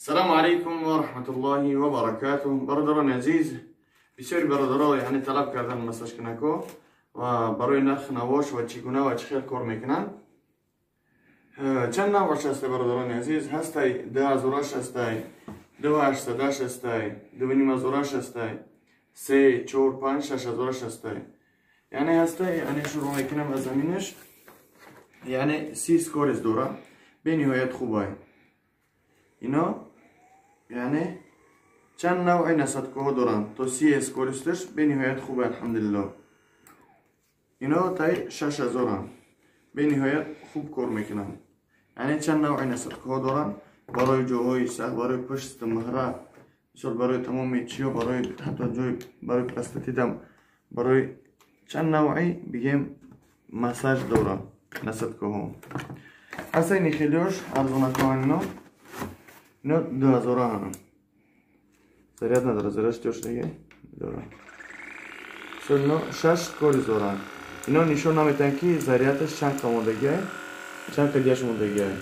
Салому алейкум ва раҳматуллоҳи ва баракатуҳ. Бародарони азиз, бисёри бародаро яъне талаб кардан массажкунако ва барои нарх навош ва чӣ гуна ва чӣ хел кор мекунанд. Чанд навъаш ҳастай, бародарони азиз? Ҳастай 2000-аш, ҳастай 2800-аш, ҳастай 2500-аш, ҳастай 3, 4, 5, 6000-аш ҳастай. Яъне ҳастай, яъне шурӯъ мекунам аз заминаш, яъне 30 скорость дора, бениҳоят хубай. Ино яъне чанд навъи насадкоҳо доранд, то 30 скоросташ бениҳоят хуб, алҳамдулилло. Ино тай 6000-анд, бениҳоят хуб кор мекунанд. Яъне чанд навъи насадкоҳо доранд барои ҷоҳои сахт, барои пушт, муҳра, мисол барои тамоми чиё, барои ҳатто ҷои барои простатитам, барои чанд навъи бигем массаж доранд насадкоҳо. Ҳастаи нихелиёш арзонакоҳан, ино ино 2000-анд. Заряд надорад, зарядш тёш диге дорад. Мисол ино 6 скорость доранд. Ино нишон наметиҳанд, ки зарядаш чанд қа мондагиай, чанд қа дияш мондагиай.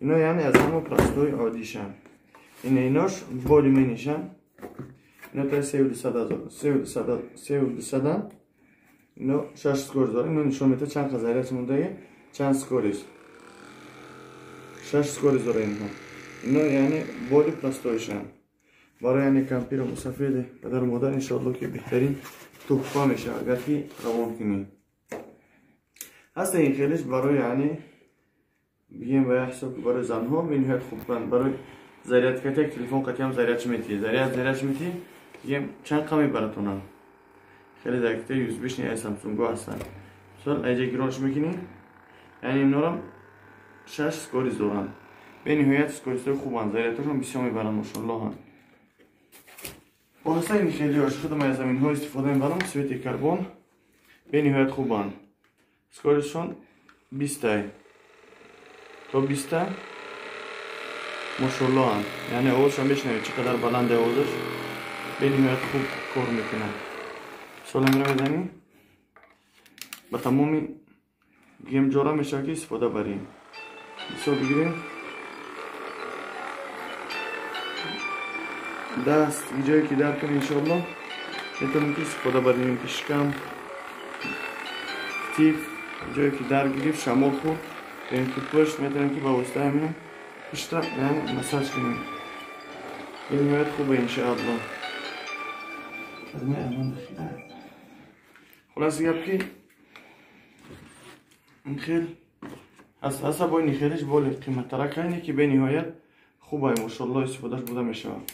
Ино яъне аз ҳама простой оддишанд. Ина инош боли менишанд. Ино та 3200-анд. Ино 6 скорость дорад. Ино нишон метиҳад чанд қа зарядш мондаги, чанд скорость. 6 скорость дорад инҳо. Ино яъне боли простойшанд. Барои яъне кампиру мусафеди падару модар иншоалло ки беҳтарин туҳфа мешавад, агар ки равон кунӣ. Ҳаста ин хелиш барои яъне бигем ба як ҳисоб ки барои занҳо бениҳоят хубанд. Барои заряд кати як телефон қатиам зарядш метиҳӣ, зарядш метиҳӣ, бигем чанд қа мебаратонад. Хеле зарядкаи USB-шни ай Самсунго ҳастанд. Мисол айҷа гиронш мекунӣ, яъне инорам 6 скорость доранд. Бениҳоят скоростҳои хубанд, зарядҳошон бисёр мебаранд, мошаллоҳанд. Бо ҳастаи нихелиёш худам аз заминҳо истифода мебарам, цвети карбон бениҳоят хубанд. Скоростшон 20-тай то 20-та, мошаллоҳанд. Яъне овозшон мешунавед, чӣ қадар баланде овозаш, бениҳоят хуб кор мекунад. Мисол амира мезанӣ, ба тамоми бигем ҷора мешавад ки истифода барем. Мисол бигирем даст, ҷое ки дар кунем, иншоалло метавонем ки истифода барем, ки шикам, тиф, ҷое ки дар гирифт, шамол хӯрд, ё ки пушт, метавонем ки ба воситаи ҳамин пушта яъне массаж кунем. Бениҳоят хубе, иншоалло. Хулоси гап ки ин хел ҳаст, бо ин хелиш боли қиматтарак айне ки бениҳоят хубай, мошалло, истифодаш буда мешавад.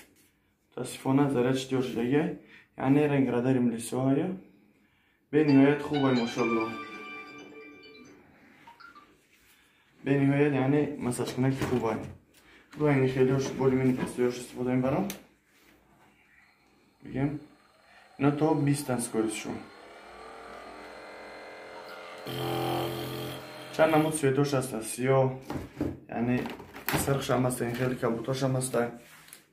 Мутаассифона зарядш тиёр шудагиай, яъне ранг радари милисоҳая, бениҳоят хубай, мошалло. Бениҳоят яъне массажкунаки хубай. Ин хелиёш боли мини пастоёш истифода мебарам. Бигем ино то 20-тан скоростшон. Чанд намуд цветош ҳаста, сиёҳ, яъне сирхшам ҳаста, ин хели кабутошам ҳаста.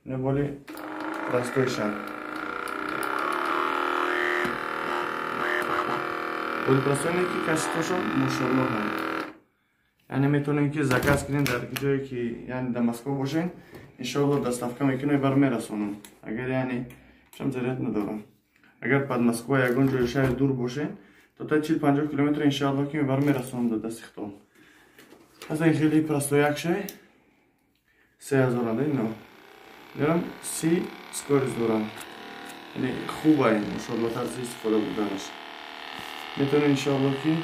Ино боли простойшанд. Боли простойне ки качествошон мошаллоҳанд. Яъне метавонем ки заказ кунем дар ҷое ки яъне дар Москва бошем, иншоалло доставка мекунем, бар мерасонам. Агар яъне чам заряд надорам. Агар под Москва ягон ҷои шаҳри дур бошем, то та 40-50 километр иншоалло ки мебар мерасонам до дасти худтон. Ҳаста ин хеле простой як шай 3000-анд ино. Инам 30 скорость доранд. Яъне хубай, мошалло, тарзи истифода бурданаш. Метавонем иншоалло ки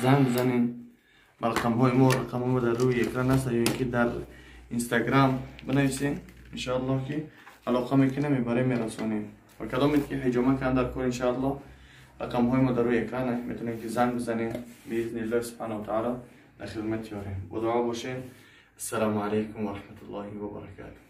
занг бизанем ба рақамҳои мо, рақамҳои мо дар рӯи экран аст, ё ин ки дар Инстаграм бинависем, иншоалло ки алоқа мекунем, мебарем, мерасонем. Ва кадомед ки ҳиҷома кунанд дар кор, иншоалло рақамҳои мо дар рӯи экран, метавонем ки занг бизанем. Биизниллоҳи субҳанаҳу ва таъала дар хидмати ёрем. Бо дуо бошем. Ассалому алайкум ва раҳматуллоҳи ва баракатуҳ.